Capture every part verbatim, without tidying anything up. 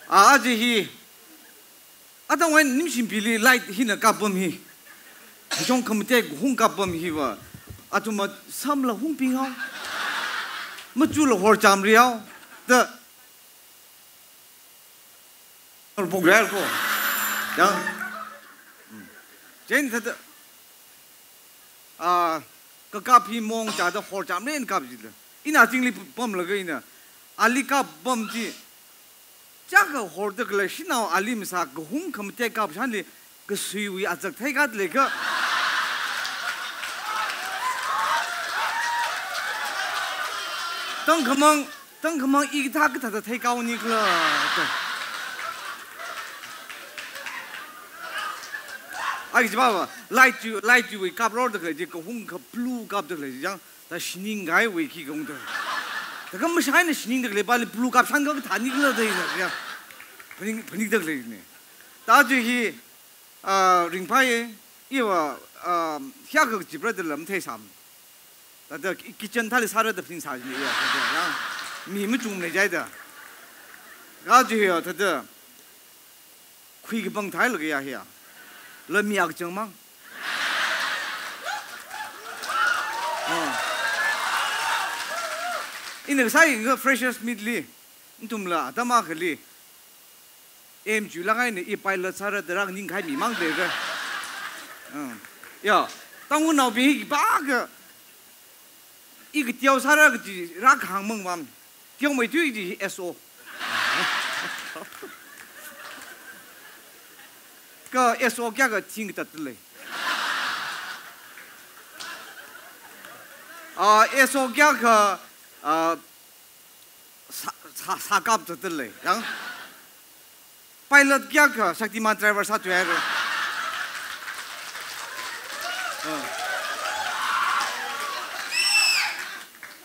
Ah, aja hi, atangwui nimshimbingli light hina kapam hi. Kachon khamatei kahung kapam hiva, athumva samla hungping hao, machula horchamri hao da. Pok rel ko. Yang. Hmm. Chieina thāda, ah, kakap hi mong chāda horchamrin kap jila. Ina chingli pamlaga ina ali kapam chi, chaka horda khalei shanao ali masā kahung khamatei kapshanli kasuiwui azak theikhat leikha. Tangkhamang, tangkhamang i kathā kathāda theikao nikhala da. Ai, chi baba, light chu, light chuwui kaprorda khalei chi, kahung kha blue kapda khalei chi, yang, ta shiningkahaiwui khi kahungda. Ta kha mashaina shiningda khalei pali blue kapshan kathā nikhala da ya. Phaning, phaningda khalei ni. Ta chi hi, ah, ringphai, iva, ah, hiyākha kachipra da lam theisam. Thāda ki-, kitchen thāli sāra da phaningsā jini ya, thāda ya. Mi machung ne jaida. Kha chi ya, thāda. Khui kapang thailaga ya hiya. La mi akchang mang. Ah. Ina kasā yinga freshers meet li. Nathumla, atam akhali. Aim chulāk eina i pilot sāra da rāningkahai mi mang leira. Ah. Ya, Tangkhulnaobing hi khipākha, i kateo sāra kaji rākahāng mang vam. Teomeithui chi S O. Kha S O kayākha thing katat lei. Ah, S O kayākha, ah, sā, sā, sā kaptat lei. Yang. Pilot kayākha Shaktiman driver sāthuihaira. Ah.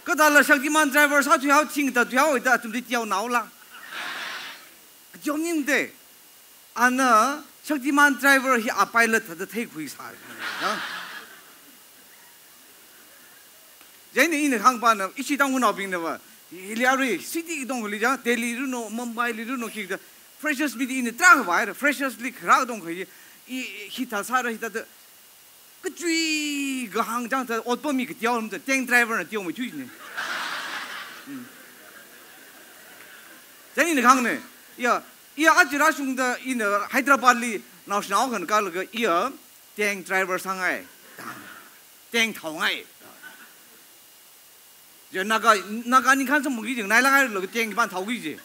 Kathāla Shaktiman driver sāthuihao, thing katat thuihao, ida athumli teonaola. Kachom ningde. Ana Shaktiman driver hi a pilot thāda theikhui sā. Ya. Chieina ina hāngpana, ishi Tangkhulnaobingna va, hili arui city katongli ya, Delhi runo, Mumbai li runo, khikha, freshers meet ina tarākha vaira, freshers li kharā katongkha hi, i, hithā sāra, hithāda, kachui kahāng chang thā, otpam mi kateo lam thā, tank driver na teomeithui ne. Hmm. Chieina ina hāngne, ya, iya aja rāshungda ina Hyderabad li naoshinao akha kalaga iya tank driver sāngai. Tank thaongai. Ya Naga, Naga ningkhan samphangki jing, nailāk hailaga tank pān thaoki ji.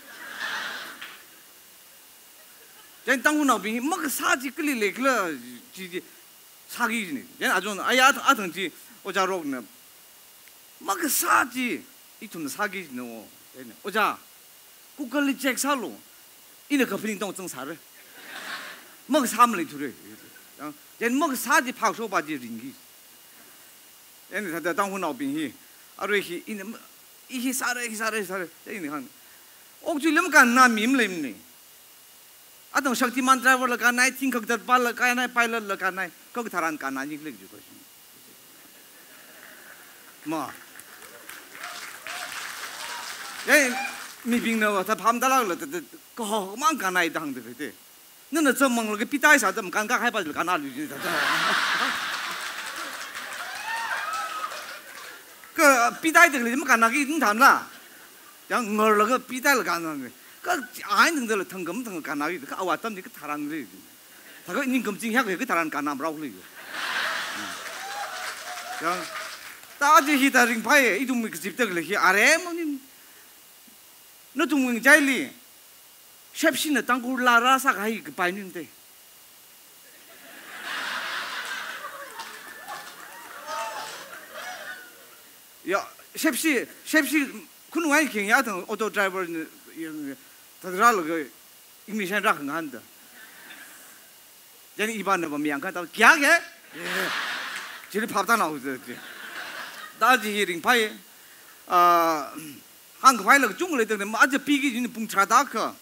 Chieina Tangkhulnaobing hi makasā chi kali leikhala chi, chi sāki jini. Chieina achon, aya athang chi, Ojā Rockna, makasā chi ithumna sāki jino. Chieina, Ojā, Google li check sālu. Ina company tong zangsāra. Makasā maleithura. Yang, chieina makasā chi phāshok pa chi ringki. Chieina thāda Tangkhulnaobing hi, arui hi, ina ma-, i hi sāra, hi sāra, hi sāra. Chieina hāng. Okathuili makānna mi maleimane. Atang Shaktiman driver la kānnai, thing kakatat pala kānnai, pilot la kānnai, kha katharan kānna nikhala ji question. Ma. Eh, mibingna va, thāpham dalak la, thā, thā, kahao mang kānnai da hāngda khalei te. Nana chāmmanglaga pitai sāda makānkahai pala kānnalu ji thāda. Kha pitai da khalei makānnaki ningthamla. Yang ngarlaga pitaila kānnane. Kha ain thangdala thangkam thang kānnaki, kha awui atam chi katharan lei. Thākha ningkam ching hak katharan kānnam rao lei. Yang, ta aja hithā ringphai, ithum kazipda khalei hi aremni. Nathum ngachaili, Shepshina Tangkhul laa rāsākahai kapai ningte. Ya, Shepshi, Shepshi, khunungai khing ya thang auto driver ni, ya, thāda rālaga English eina rākhangahānda. Chieina ipāna va mayang kha ta, "Kya kya?" Chili phap tānao ji. Ta chi hi ringphai. Ah, hāngkaphai lāk chung leida ne, ma aja piki jini pung tharāda kha.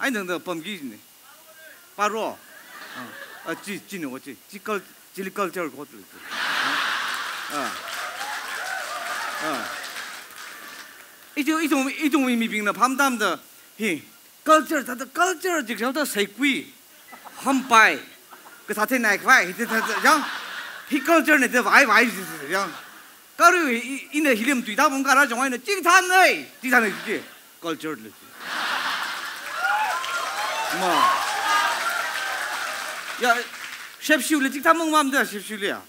Ain thangda pamki jini. Paro. Ah, ah, chi, chini o chi. Chi cul-, chili culture code le chi. Ah. Ah. Ithum, ithum, ithum mibingna pham tamda, hi, culture, thāda culture jik shao ta saikui, hampai, kathā theinai khavai, hi, thāda, yang, hi culture ne, te vai, vai, yang. Karu, i, i, ina hilim tui ta bung kara jong ai na, chingthan nei, chingthan nei, chi, culture le, chi. Ma. Ya, shepshu le, chingthan mung mam da, shepshu le ya.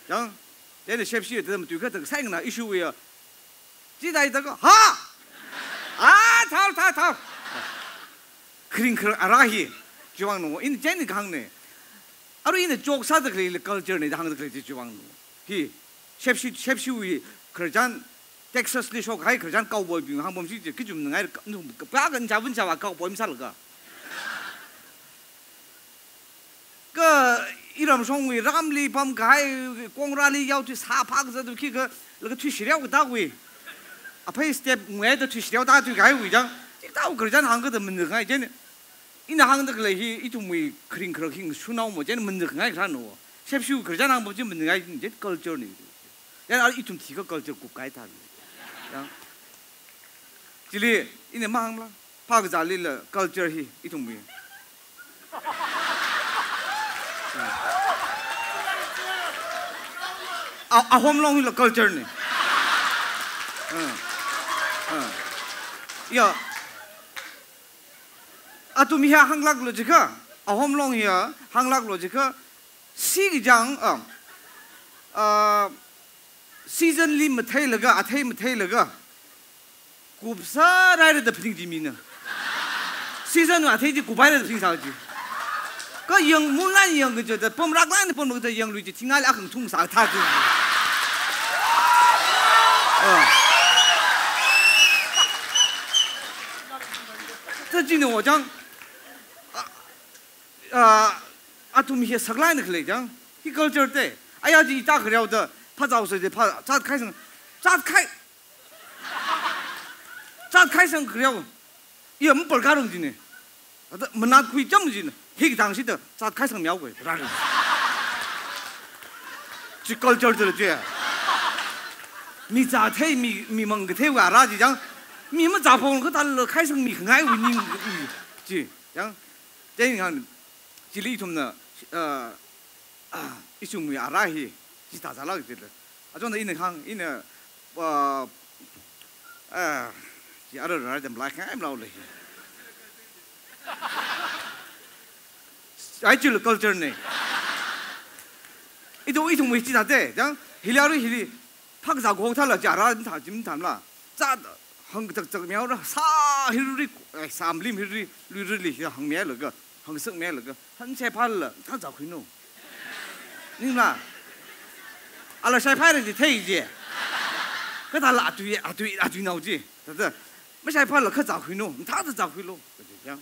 Yang, then shepshu, te, tui ka, te, sai na, issue ya. Chi dai ta ko, ha! Ah, thao, thao, thao. Kring kring ara hi, chiwang no, in chen kang ne. Aru ina chok sāda khalei culture ne, da hāngda khalei chi chiwang no. Hi, shepshu, shepshu hi, khararchan, Texas li shokhai khararchan cowboy bing hāngpam chi, chi, kichum ngai, nu, pa kan chavun chava cowboy masālaga. Ka iram shongwui ramli pamkahai, kongrāli yao tui sāphak zatu khi ka, laga tui shireo ka tāwui. Aphei step ngwe da tui shireo ta tui kahaiwui chang. Chik tau khararchan hāngkada manuk ngai chen. Ina hāngda khalei hi, ithumwui kring kring hing shunao mo chen manuk ngai kharā no. Shepshu khararchan hāngpam chi manuk ngai chen culture ne. Yan ar ithum thika culture kup kai ta. Yang. Chili, ina mahāngla. Phakazālila culture hi, ithumwui. A, Ahom Long hila culture ne. Uh, uh. Ya. Athum hiya hānglak lo jikha, Ahom Long hiya hānglak lo jikha, si ki jang, um, uh, season li matheilaga, athei matheilaga, kupsā raira da phaning ji mina. Season athei ji kup haira da phaning sā ji. Ka yang mulan yang ka jada, pom rak lan pom ka jada yang lui ji, thingal akang thung sā tha ji. Ah. Ta ji ne wo jang. Ah, ah, athum hi saklai na khalei jang. Hi culture te. Aya ji ita khareo da, pha zao se de, pha, chat khai sang. Chat khai. Chat khai sang khareo. Iya, mapar karung ji ne. Ata manat khui cham ji ne. Hi ki tang si ta, chat khai sang miao kwe. Ra. Chi culture te le je. Mi za thei, mi, mi mang ka thei wa ra ji jang. Mi ma za phong ka ta le khai sang mi ngai wu ning ji. Jang. Jang ngan. Chili ithumna, uh, Ah, ithumwui ara hi, chithā sālak jila. Achon ina khang, ina, ah, ah, chi ara ra jam lai khang em lau le. Ai chila culture ne. Ithum, ithumwui chithā te, jang, hili aru hili, phakazā gong thāla, chi ara thā, jim thāmla. Zat, hang tak tak miao ra, sā hirri, eh, sāmlim hirri, luirili, hang miao laga, hang sik miao laga. Hān shaiphāla, thā zākhui no. Ningla. Ala shaiphāra ji thei ji. Kathāla atui, atui, atui nao ji. Thāda, mashaiphāla kha zākhui no, thāda zākhui lo. Yang.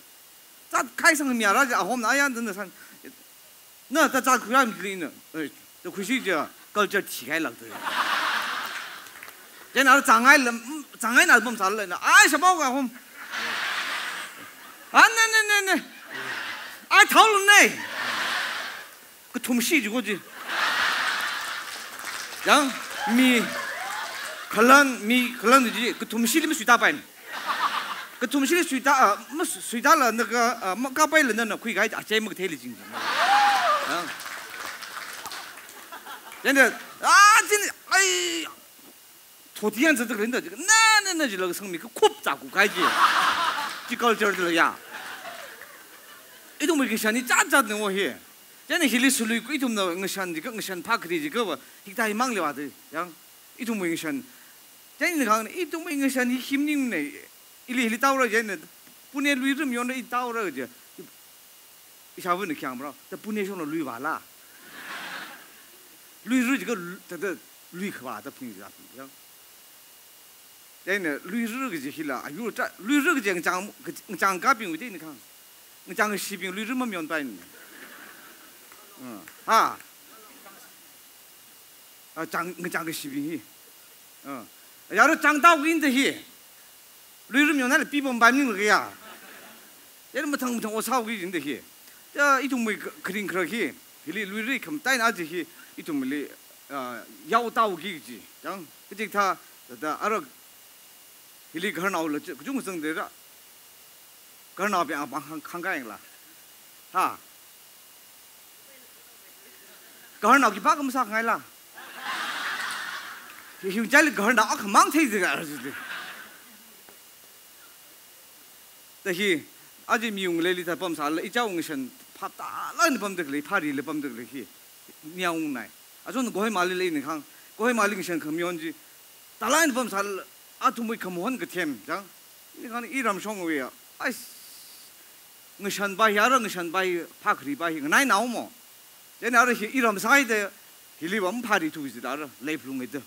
Zat khai sang mi ara ji Ahom na yan dan san. Na ta zākhui ram ji na. Eh, ta khuisi ji culture thikhailak ta. Then ala zangai lam, zangai na bom sāla na. Ai, shabao ka Ahom. Ah, ne, ne, ne, ne. Ai, thao lo ne. Kathum shi ji ko ji. Yang, mi, khalan, mi, khalan ji, kathum shili masuita pai. Kathum shili suita, ah, masuita la na ka, ah, makapai la na na khui kai, achai makathei li jing ji. Yang. Then the, ah, jin, ai, Thothian zat khalei da, na, na, na, jila kasang mi kakhup zākhui kai ji. Chi culture jila ya. Ithumwui ngashan hi zat zat ne wo hi. Chieina hili sului ku ithumna ngashan jikha, ngashan phakri jikha va, hikathā hi mang le va de, yang. Ithumwui ngashan. Chieina khang, ithumwui ngashan hi himning ne. Ili, ili taora chieina. Pune lui rum yon i taora je. Ishāvana khyang mara, ta Pune shongna lui vāla. Lui ru jikha, ta, ta lui khavā ta phaning ji la, yang. Chieina lui ru kaji hila, ayu ta, lui ru kaji ngachang, ngachang kaping wui te ni khang. Ngachang shibing lui ru mamyon pai ni. Hmm. Ha. Ah, chang, ngachang kashibing hi. Ah. Yaro chang tao kin te hi. Lui rum yonala pi bom bam ning kaya. Yar mathang mathang o sao ki jin te hi. Ya ithumwui k-, kring kra hi. Hili lui ri kham tai na ji hi. Ithumli, ah, yao tao ki ji. Yang, kajik tha, da, da, arak Hili gaharnaola chi, kachungkha zangdalei ra. Gaharnaobing apāng khang, khangkāyangla. Ha? Gaharnao khipākha masākhangaila. Hi, hi chili gaharnao akhamang thei zika arjili. Da hi, aja miyung leili thāda pamsālala, ichao ngashan phap tālāk eina pamdalei, pharila pamdalei hi. Niyaung nai. Achon Kohima lila ina khang, Kohima li ngashan khamayon chi tālāk eina pamsālala, athumwui khamahon kathem, chang. Ina khang iram shongwui ya. Ais. Ngashanpa hi, ara ngashanpa hi, phakripa hi, nganainao mo. Chieina ara hi iram sāhaida, hiliva maphari thusi da ara, leiphalunga da.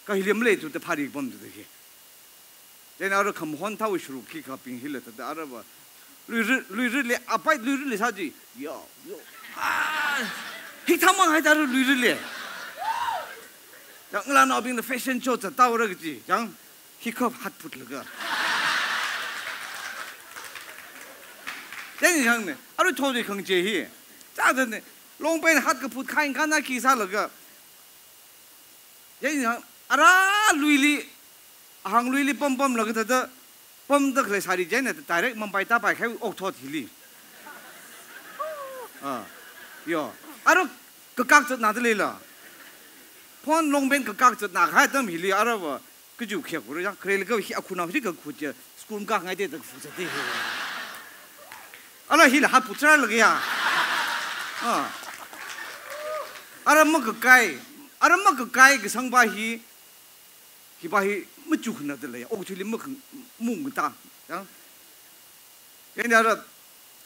Kha hili maleithuda phari pamda hi. Chieina ara khamahon thao shuruk khikhabing hila thāda arava. Luira, luirali, apai luirali sā chi. Yo, yo. Ah, hithāmang haida ara luirali. Chang ngalānaobingna fashion show zathaora kaji. Chang hikhap hat phutlaga. Chieina chang ne, ara thothui khangachei hi. Chāda ne, long pant hat kaphut khain khana khi sālaga. Chieina ara luili, ahang luili pam pamlaga thāda, pamda khalei sari chieina direct Mumbai tāpai khai okthot hili. Ah, yo. Ara kakak zatna daleila. Phon long pant kakak zatna khai atam hili arava, kaji khayākura chang, kharelaga hi akhunao hi kakhu chi, school makāngaida kafu zat hi. Ala hila hat phut sālaga ya. Ah. Ara makakai, ara makakai kasangpa hi, hipa hi machukhanadalei, okathuili makhang mungta. Ya. Chieina ara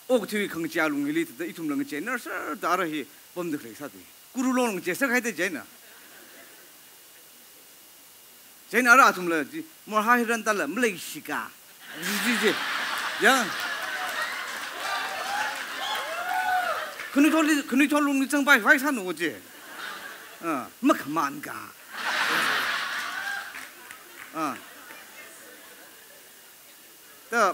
okathui khangachei alung hili thāda ithumla ngachei narsar da ara hi pamda khalei sāda. Kuru long ngachei sākhaida chieina. Chieina ara athumla chi, morha hi randala, maleishika. Chi, chi, chi. Ya. Khanuithotli, khanuithot lungli zangpai vai sānu chi. Ah, makhamānka. Ah. Da